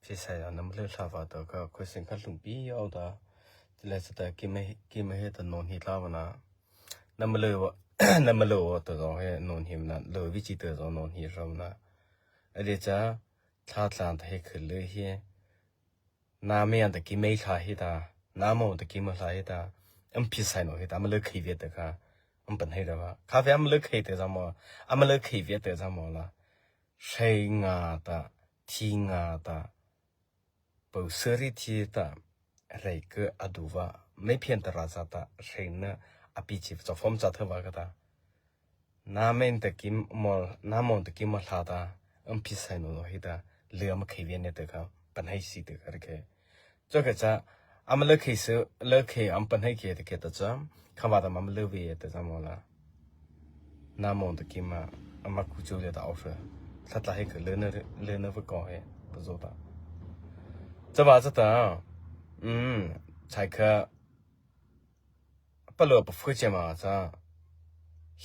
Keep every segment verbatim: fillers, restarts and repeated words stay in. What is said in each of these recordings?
Sisai a nama lei thla va ta ka question kha hlum pi au ta. Tila sa ta kima kima he ta non hi thla va na. Nama lei va nama lei va ta zo he non hi na lo vi chi ta zo non hi ram na. A de cha thla thla ta he khul le he. Na me an ta kima thla hi ta. Na mo ta kima thla hi ta. Am pi sai no hi ta ma lei khai ve ta ka. Am pan hai ra va. Kha ve am lei khai ta za mo. Am lei khai ve ta za mo la. Hrei nga ta, thi nga ta, pau sari thi ta, hrei ke adu va, mei phian ta ra za ta, hrei na a pi chi cha form cha thei va ka ta. Na men ta kim mo, na mon ta kim mo hla ta, am pi sai no hi ta, le am khai ve ne ta ka, pan hai si ta ka re ke. Cho ke cha, ama lei khai se, lei khai am pan hai ke ta ke ta cha, kha va ta ma lei ve ta cha mo la. Na mon ta kim ma, ama ku cho le ta au se. Thla thla hai ke le na, le na va ko he, pa zo ta. Cha va cha ta, um, chai kha, pa lo pa fu che ma cha.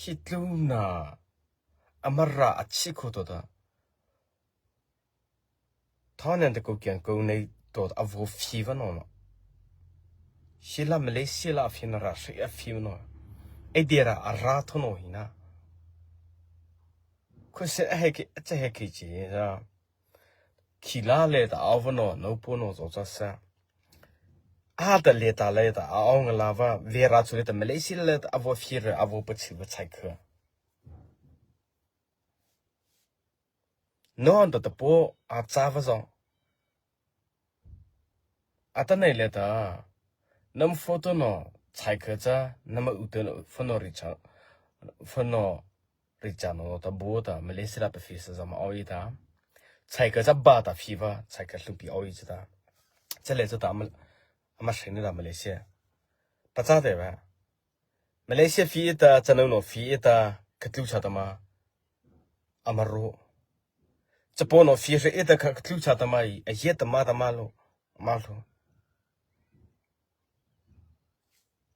Hi tlu na, ama ra a chi ko to ta. Thaw nen ta ko kian ko nei to a vo fi va no no. Hi la Malaysia la fi na ra se a fi no. E de ra a ra tho no hi na. Ko se a he ki, a cha he ki chi ya. Khi la le ta a vo no, no po no zo cha sa. A ta le ta le ta a ong la va, ve ra chu le ta Malaysia le ta a vo fi re, a vo pa chi va chai kha. No an ta ta po a cha va zo. A ta nei le ta. Nam photo no chai kha cha, nam u te no phono ri cha, phono ri cha no ta bo ta, Malaysia la pa fi sa za ma au i ta. Chai kha cha ba ta fi va, chai kha hlum pi au i cha ta. Cha le cha ta ama, ama hrei na ta Malaysia. Pa cha te va. Malaysia fi i ta, cha no no fi i ta, ka tlu cha ta ma. Ama ro. Chapo no fi re e ta kha tlu cha ta ma i, a ye ta ma ta ma lo, ma lo.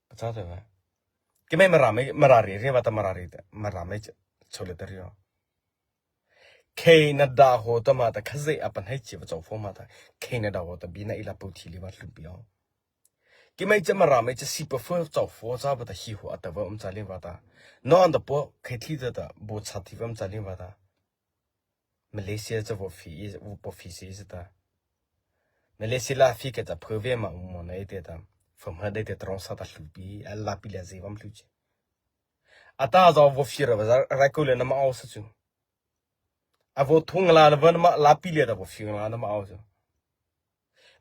Ka cha ta va. Ke me mara me, mara re, re va ta mara re ta, mara me ch-, cho le ta ri o. Kei na da ho ta ma ta kha ze a pan hai chi va cho fo ma ta. Kei na da ho ta bi na i la po thi li va hlum pi o. Ki mai cha mara mai cha si pa fo chau fo cha ba ta hi ho a ta va um cha lin va ta. No an da po khai thi ta ta bo cha thi va um cha lin va ta. Malaysia cha vo fi i, vo po fi si si ta. Malaysia la fi ke cha pho ve ma um mo na i te ta. Fo ma de te trong sa ta hlu pi, a la pi le zi va um hlu chi. A ta za vo fi ra va za, ra ko le na ma au sa chu. A vo thung la na va na ma la pi le ta vo fi la na ma au sa.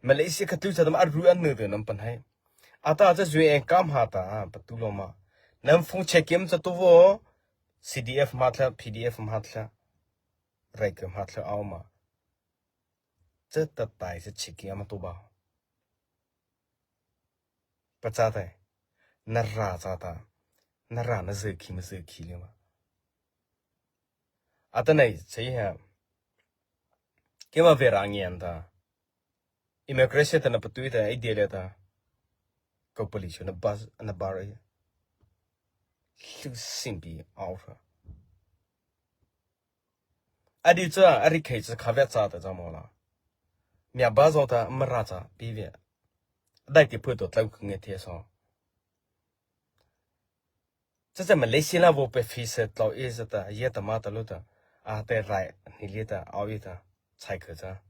Malaysia ka tu cha ta ma a ru an ne de nam pan hai. A ta cha zui en kam ha ta, pa tu lo ma. Nam phung che kim cha tu vo, C D F ma thla, P D F ma thla. Rai ke ma thla au ma. Cha ta tai cha che kim ma tu ba. Pa cha tai. Na ra cha ta. Na ra na ze ki ma ze ki le ma. A ta nei, cha i ha. Ke ma ve ra ngian ta. Immigration ta na pa tu i ta, i de le ta. Ko police na ba, na ba ra i. Hlu sim pi au ra. A di cha, a ri khai cha kha ve cha ta cha mo la. Mia ba zo ta, ma ra cha, pi ve. Dai ti phu to tlau kung e the so. Cha cha Malaysia la vo pe fi se tlau e za ta, ye ta ma ta lo ta. A te rai, ni le ta, au i ta, chai kha cha.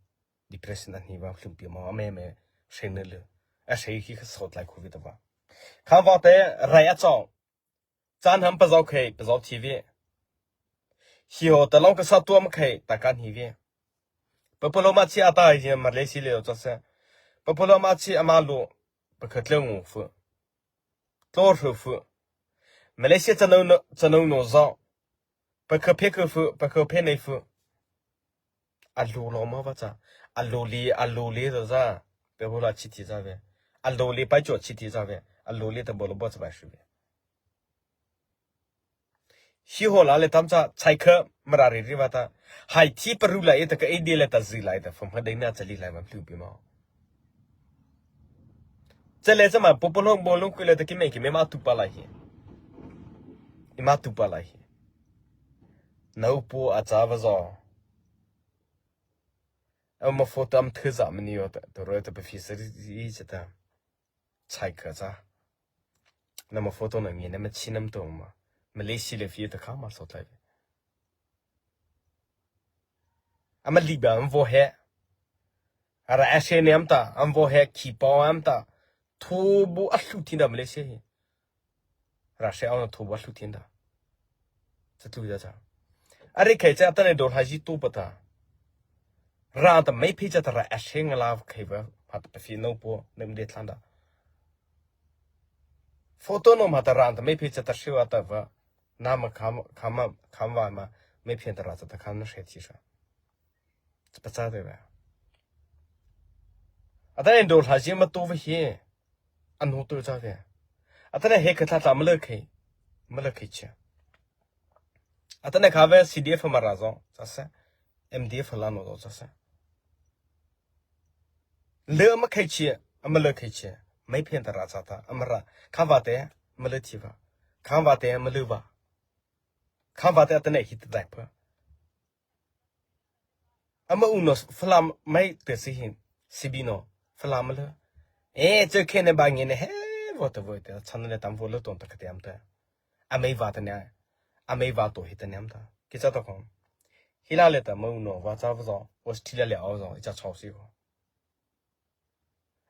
Depression a ni va hlum pi ma, a me me, hrei ne le. A hrei hi kha so tlai khu vi ta va. Kha va te, rai a chau. Chan ham pa zau khei, pa zau thi ve. Hi ho ta long ka sa tua ma khei, ta kan hi ve. Pa pa lo ma chi a ta hi Malaysia le lo cha se. Pa pa lo ma chi a ma lo, pa kha tleu ngu fu. Tlor fu fu. Malaysia cha no no, cha no no zau. Pa kha phe kha fu, pa kha phe nei fu. A lo lo ma va cha. A lo li, a lo li za za. Pe bo la chi ti za ve. A lo li pa cho chi ti za ve. A lo li ta bo lo bo cha ba shi ve. Hi ho la le tam cha, chai kha, mara ri ri va ta. Hai thi pa ru la e ta ka e de le ta zi la e ta, fam ha dai na cha li la ma plu pi ma. Cha le cha ma, po po long bo long ku le ta ki me ki me ma tu pa la hi. I ma tu pa la hi. Nau po a cha va zo. Ama photo ama thei za mani yo ta, to ro ta pa phi sa ri zi cha ta. Chai kha cha. Nama photo na ngi nama chi nama to ma. Malaysia le phi ta kha ma so tlai. Ama liba ama vaw he. Ara ashe ne ama ta, ama vaw he, ki pao ama ta. Thobu a hlu thin da Malaysia hi. Ra she aw na thobu a hlu thin da. Cha tlu da cha. Are khai cha ta ne do ha ji tu pa ta. Ra ta mai phi cha ta ra ashe nga la khai ba. Ha ta pa phi no po, nem de thlan da. Photo no ma ta ra ta mai phi cha ta shi wa ta ba. Nama kham, kham, kham wa ma, mai phi ta ra cha ta kham na she chi sa. Cha pa cha de ba. Ata ne do ha ji ma tu va hi. Ano tu cha ve. Ata ne he kha tha ta ma le khai. Ma le khai cha. Ata ne kha ve C D F Mara zo, cha se. M D F la no zo, cha se. Le ama khai chi, ama le khai chi. Mai phi ta ra cha ta, ama ra. Kha va te, ma le thi va. Kha va te, ma le va. Kha va te ata ne hi ta dai pa. Ama u no Falam mai te si hin, sibi no, Falam le. E, che khe ne ba ngi ne he, vo te vo te, chan ne tam vo le ton ta ka te am te. Amai va ta ne, amai va to hi ta ne am ta. Ki cha ta kong. Hi la le ta ma u no va cha va zo, Australia le au zo, i cha chau si ko.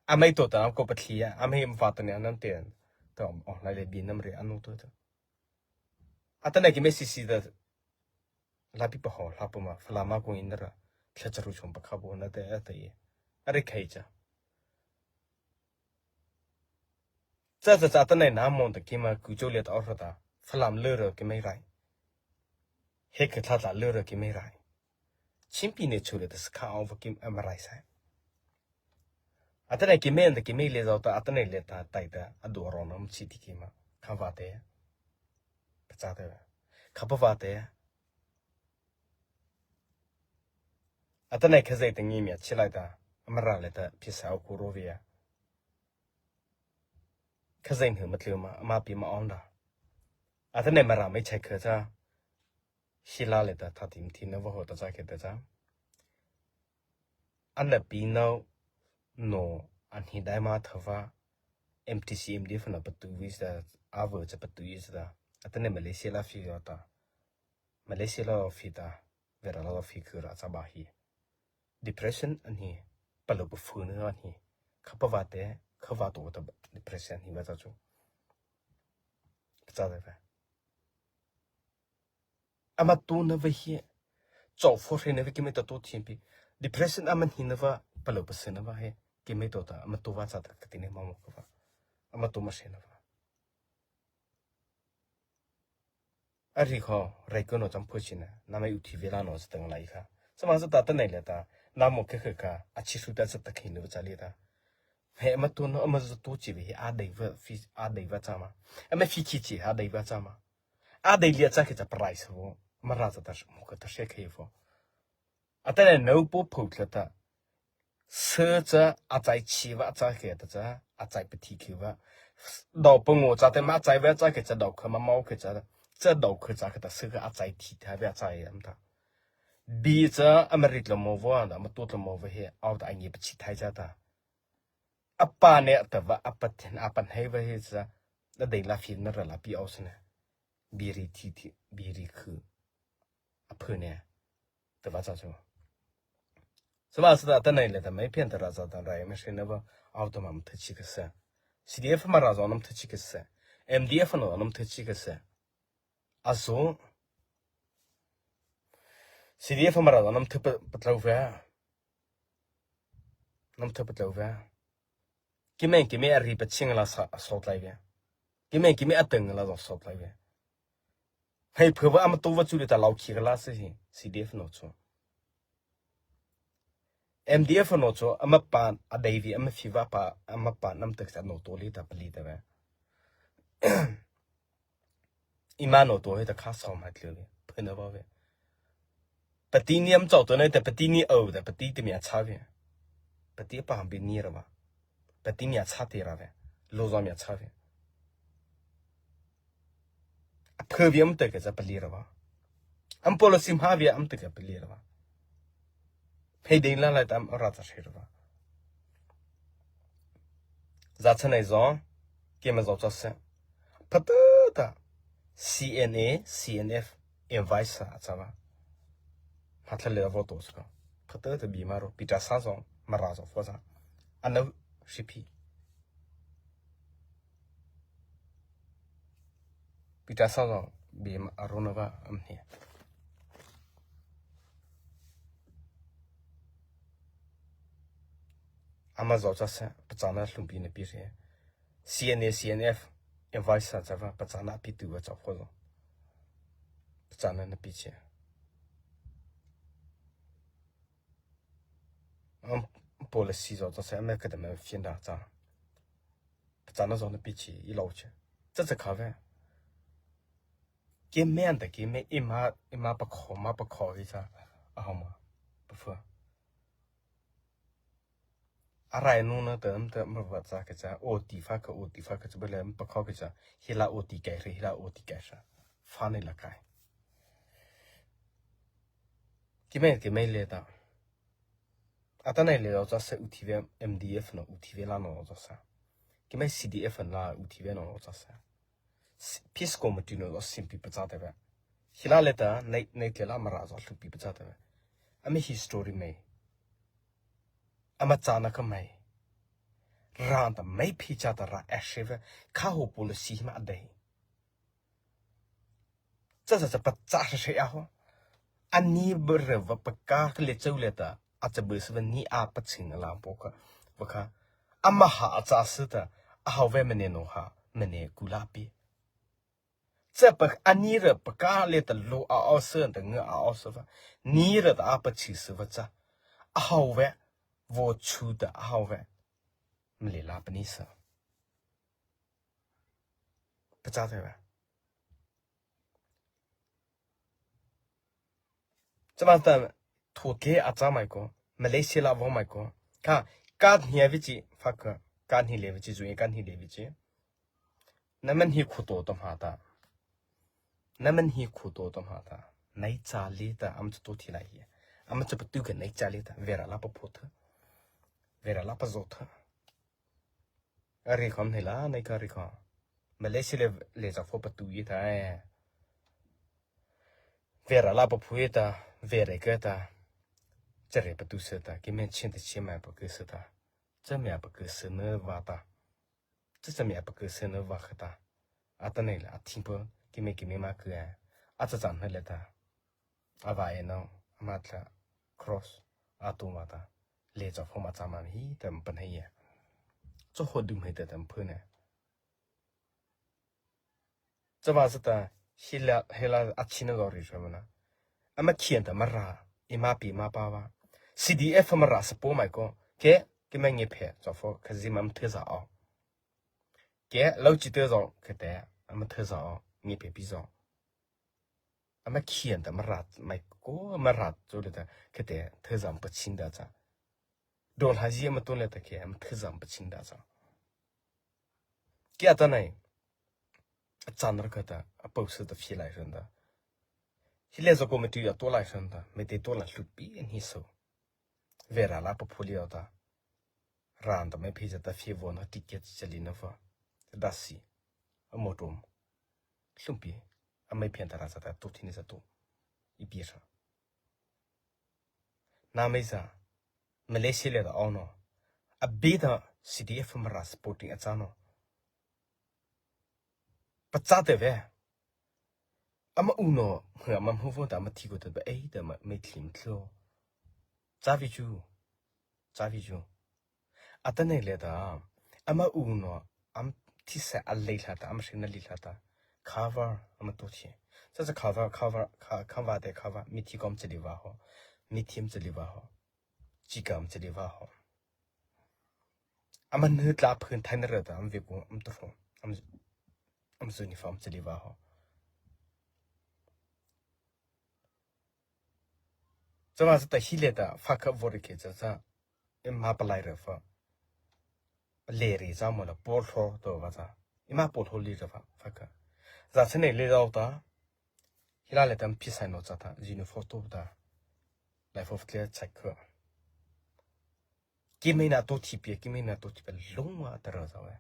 Amai to ta am ko pa thli ya, amai va ta ne nam te. Ta o lai le bi nam re anu to ta. Ata ne ki me si si ta. Lapi pa ho, la pa ma, Falam a kong in ra, thla charu chom pa kha bo na te, a te ye. Are khai cha. Cha cha cha ta nai na mon ta ki ma ku cho le ta or ta, Falam le ra ki mai rai. He ke thla thla le ra ki mai rai. Chimpi ne chu le ta skha o va ki ma rai sai. Ata ne ki me nda ki me le zau ta, ata ne le ta, tai ta, a du ro na mchi ti ki ma. Kha va te. Ka cha te. Kha pa va te. Ata ne kha zai ta ngi mi a chi lai ta. Ama ra le ta, pi sa o ku ro vi a. Kha zai nhu ma tlu ma, ama pi ma on da. Ata ne ma ra mai chai kha cha. Hi la le ta, tha tim thi na va ho ta cha ke ta cha. Ana pi nau no an hi dai ma tha va M T C M D F na patu wi sa, a vo cha patu wi sa. Ata ne Malaysia la phi yo ta. Malaysia la phi ta. Vera la phi khu ra cha ba hi. Depression an hi. Palo pa fu na an hi. Kha pa va te, kha va to ta depression hi va cha chu. Cha te va. Ama to na va hi. Chau fo hre na va ki me ta to thim pi. Depression ama hi na va, palo pa se na va he. Ki me to ta, ama to va cha ta ka ti ne ma mo ka va. Ama to ma se na va. A ri kho, rai ko no cham phu chi na. Na mai u thi ve la no sa ta ngai kha. Sa ma sa ta ta nai le ta. Na mo ke khe ka. A chi su ta sa ta khi no cha le ta. He ama to no, ama za to chi ve he a dai va, fi, a dai va cha ma. Ama fi chi chi, a dai va cha ma. A dei lia cha khe cha price vo, Mara cha ta mo ka ta she khe vo. Ata ne no po pho thla ta. Se cha a chai chi va cha khe ta cha, a chai pa thi khe va. Dau pa ngo cha te ma chai va cha khe cha dau kha ma mau khe cha. Cha dau khe cha khe ta se kha a chai thi tha va cha yam ta. Bi cha a ma ri tla mo vo da, ma to tla mo vo he, au ta a ngi pa chi thai cha ta. A pa ne a ta va, a pa then, a pa hei va he cha. A dei la fi na ra la pi au sa ne. Biri thi thi, biri khu. A phu ne. Te va cha chu. Sa va sa ta ta nai le ta mai phian ta ra cha ta rai ma she na va. Au ta ma mtha chi ka sa. C D F Mara zo na mtha chi ka sa. M D F no na mtha chi ka sa. A zo. C D F Mara zo na mtha pa, pa tlau va. Na mtha pa tlau va. Ki me, ki me a ri pa ching la sa, a sot lai ve. Ki me, ki me a teng la zo sot lai ve. Hei phu va ama to va chu le ta lau khi ka la se hi, C D F no chu. M D F no chu, ama pa, a dei vi, ama fi va pa, ama pa nam tek sa no to li ta pa li ta ve. Ima no to he ta kha sa ma tlu ve, phu na va ve. Pati ni am chau to na ta pati ni au ta pati ti mi a cha ve. Pati pa ham bi ni ra va. Pati mi a cha ti ra ve. Lo za mi a cha ve. A phu vi am te ke cha pali ra va. Am policy ma vi am te ke pali ra va. Phei ding la lai ta ama râh cha hre ra ba. Za cha nei zo, keima zo cha se. Pha ta ta. C N A, C N F, invite sa a cha ba. Pha tha le vo to ska. Pha ta ta bi ma ro, pi ta sa zo, Mara zo fo sa. Ano shi pi. Pi ta sa zo, bi ma ro na ba, am he. Ama zo cha se, pachâna hluhpi na pi hre. C N A, C N F, invite sa cha va, pachâna pi tu va cha pho zo. Pachâna na pi che. Am policy zo cha se, ama ka da ma fian da cha. Pachâna zo na pi che, i lo che. Cha cha kha ve. Keima ta keima, eima, eima pakho, ma pakho hi cha. A ho ma. Pa pha. A rai nu na ta, ta ma va cha ka cha, o ti fa ka, o ti fa ka cha, ba le pakho ka cha, hi la o ti kai hre, hi la o ti kai hre. Fa nei la kai. Keima, keima le ta. Atanoh le lo cha se u thi ve M D F no, u thi ve la no lo cha sa. Keima C D F la u thi ve no lo cha sa. Peace Committee no lo simpi pachâ ta ve. Hi la le ta, nei, nei te la Mara zo hluhpi pachâ ta ve. Ama history mai. Ama châna ka mai. Râh ta mai phi cha ta râh a hre ve. Kha ho policy hi ma a dei. Cha cha cha pachâ hre hre a ho. Ani ba re va paka le chau le ta. A cha ba se va ni a paching la po ka. Va kha. Ama ha a cha se ta. A ho ve mene no ha. Mene ku la pi. Cha pa ani re paka le ta lo a o se ta nga a o se va. Ni re ta a pachi se va cha. A ho ve. Vo chu ta a ho ve. Mle la pa ni sa. Pachâ ta ve. Chama ta thokhe a cha mai ko, Malaysia la vo mai ko. Ka, ka hnia vi chi, fa ka, ka hni le vi chi, zui ka hni le vi chi. Na man hi khu to to ma ta. Na man hi khu to to ma ta. Nai cha le ta, am cha to thi lai hi. Am cha pa tu ka nai cha le ta, vera la pa pho tha. Vera la pa zo tha. A ri khom hei la, nei ka ri khom. Malaysia le, le za pho pa tu yi ta e. Vera la pa phu yi ta, vera ka ta. Cha re pa tu se ta, ki men chen ta chen ma pa ke se ta. Cha mia pa ke se ne va ta. Cha cha mia pa ke se ne va ka ta. A ta nei la, a thim pa, ki me ki me ma ke e. A cha cha ne le ta. A va e no, a ma tla cross, a tu ma ta, le cha pho ma cha ma hi, ta ma pan hei ya. Cho ho dum hei ta ta ma phu ne. Cha va sa ta, hi la, hi la a chi na lo ri cha ma na. A ma khian ta ma ra, i ma pi ma pa va. C D F ma ra sa po mai ko, ke, ke ma nge phe, cha pho, ka zi ma ma the za o. Ke, lo chi te zo, ke te, a ma the za o, nge phe pi zo. Ama khian ta Mara mai ko, Mara cho le ta, kete, thazam pachin da cha. Dol haji ama to le ta ke, ama thazam pachin da cha. Ke ata nai, a chan ra ka ta, a pau sa ta fi lai san ta. Hi le zo committee a to lai san ta, me te to la hlupi en hi so. Vera la pa phuli ta. Ran ta me phi za ta fi vo na ticket chali na va. Da si. A mo tom. Hlumpi, a mei phian ta ra sa ta tu thini sa tu. I pi sa. Na mei sa, Malaysia le ta au no. A bi ta C D F Mara supporting a cha no. Pa cha te ve. Ama u no, ama hu vo ta ama thi ko ta ba ei ta ma mei thlim thlo. Cha vi chu. Cha vi chu. Ata nei le ta, ama u no, am thi sa a lei hla ta, am hre na li hla ta. Cover, ama to thi. Sa sa cover, cover, ka, cover te cover, mi thi kom chali va ho. Mi thim chali va ho. Chi kam chali va ho. Ama nu tla phun thai na ra ta, am ve ko, am to ho. Am, am uniform chali va ho. Chama sa ta hi le ta, fa ka vo ri ke cha cha. I ma pa lai ra fa. Le ri cha mo la po tho to va cha. I ma po tho li ra fa, fa ka. Za chane le dau ta. Hi la le tam pi sai no cha ta, ji no photo ta. Lai pho tle chak ko. Keimo na to thi pi, keimo na to thi pi, lungma ta ra za ve.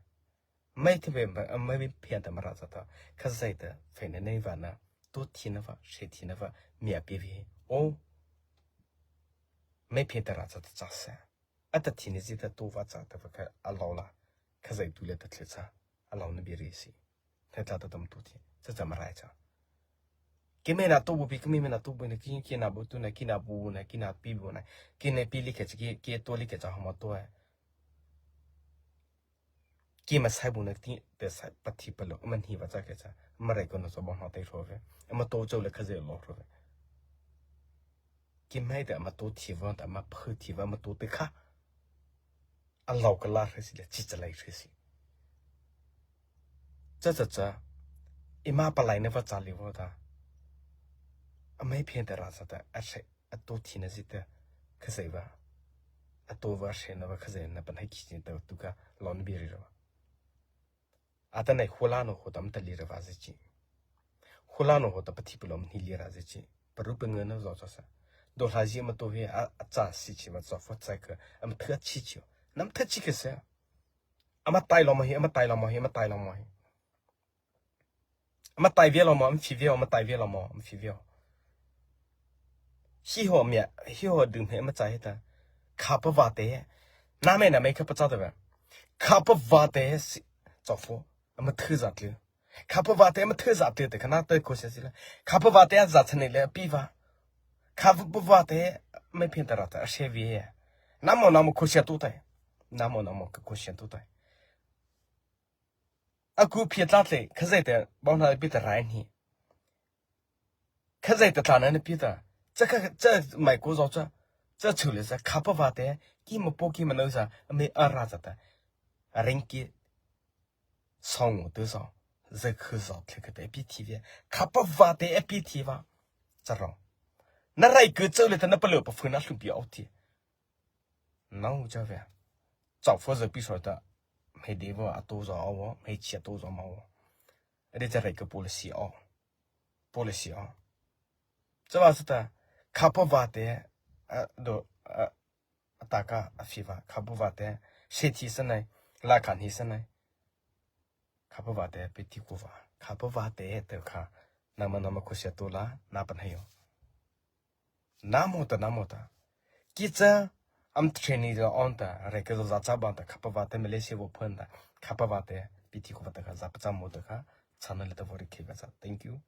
Mai thi ve, mai phe ta Mara cha ta, Khazoh ta, phe na nei va na, to thi na va, she thi na va, mi a pi ve. O, mai phe ta ra cha ta cha sa. A ta thi na zi ta to va cha ta va kha a lao la. Khazoh tu le ta thle cha. A lao na bi ri si. He tla ta tam to thi. Cha cha Mara cha. Keimo na to bu pi, keimo na to bu na, ki, ki na bu tu na, ki na bu na, ki na pi bu na, ki na pi li khe cha, ki, ki to li khe cha hma to e. Ki ma sai bu na ti, te sai pa thi pa lo, ma ni va cha khe cha. Ma rai ko na so ba hma te ro ve. Ma to cho le Khazoh lo ro ve. Keimo te ma to thi va, ta ma phu thi va, ma to te kha. A lao ka la hre si le, chi cha lai hre si. Cha cha cha. I ma pa lai na va cha li va ta. A mai phe ta ra sa ta, a she, a to thi na zi ta. Khazoh va. A to va she na va Khazoh na pa na ki chi ta tu ka, lo na bi ri ra. A ta nei hula no ho ta ma ta li ra va zi chi. Hula no ho ta pa thi pa lo ma ni li ra zi chi. Pa ru pa nge na zo cha sa. Do hla zi ma to he a, a cha si chi va zo fo cha ka. A ma tha chi chi. Nam tha chi ke sa. A ma tai lo ma hi, a ma tai lo ma hi, a ma tai lo ma hi. A ma tai ve lo ma, a ma phi ve, a ma tai ve lo ma, a ma phi ve. Hi ho mia, hi ho dum he a ma cha he ta. Kha pa va te. Na me na me kha pa cha ta ve. Kha pa va te si. Zo fo. A ma thu za tu. Kha pa va te ma thu za te te kha na te ko sia si la. Kha pa va te a za cha nei le pi va. Kha pa va te ma phe ta ra ta a she ve. Na mo na mo ko sia tu tai. Na mo na mo ko sia tu tai. A ku phe tla tle, Khazoh te, bao na pi ta rai ni. Khazoh te tla na ni pi ta. Cha kha, cha mai ko zo cha. Cha chu le cha, kha pa va te, ki ma po ki ma no za, a me a ra za ta. A ring ki. Song te zo, ze khu zo, tle ka te pi thi ve. Kha pa va te pi thi va. Cha ro. Na rai ku cho le ta na pa lo pa fu na hlu pi au thi. Nau cha ve. Chau fo ze pi so ta. Mei de vo a to zo au vo, mei chi a to zo ma vo. Re cha rai ku policy au. Policy au. Cha va sa ta. Kha pa va te, a, do, a, a ta ka, a phi va, kha pa va te, she thi sa nai, la kha ni sa nai. Kha pa va te, pi thi ku va. Kha pa va te, te kha. Na ma na ma ko sia to la, na pa na yo. Na mo ta, na mo ta. Ki cha, am training za on ta, re ke za cha ba ta, kha pa va te Malaysia vo phan ta, kha pa va te, pi thi ku va ta kha za pa cha mo ta kha, channel le ta vo ri ke ga za. Thank you.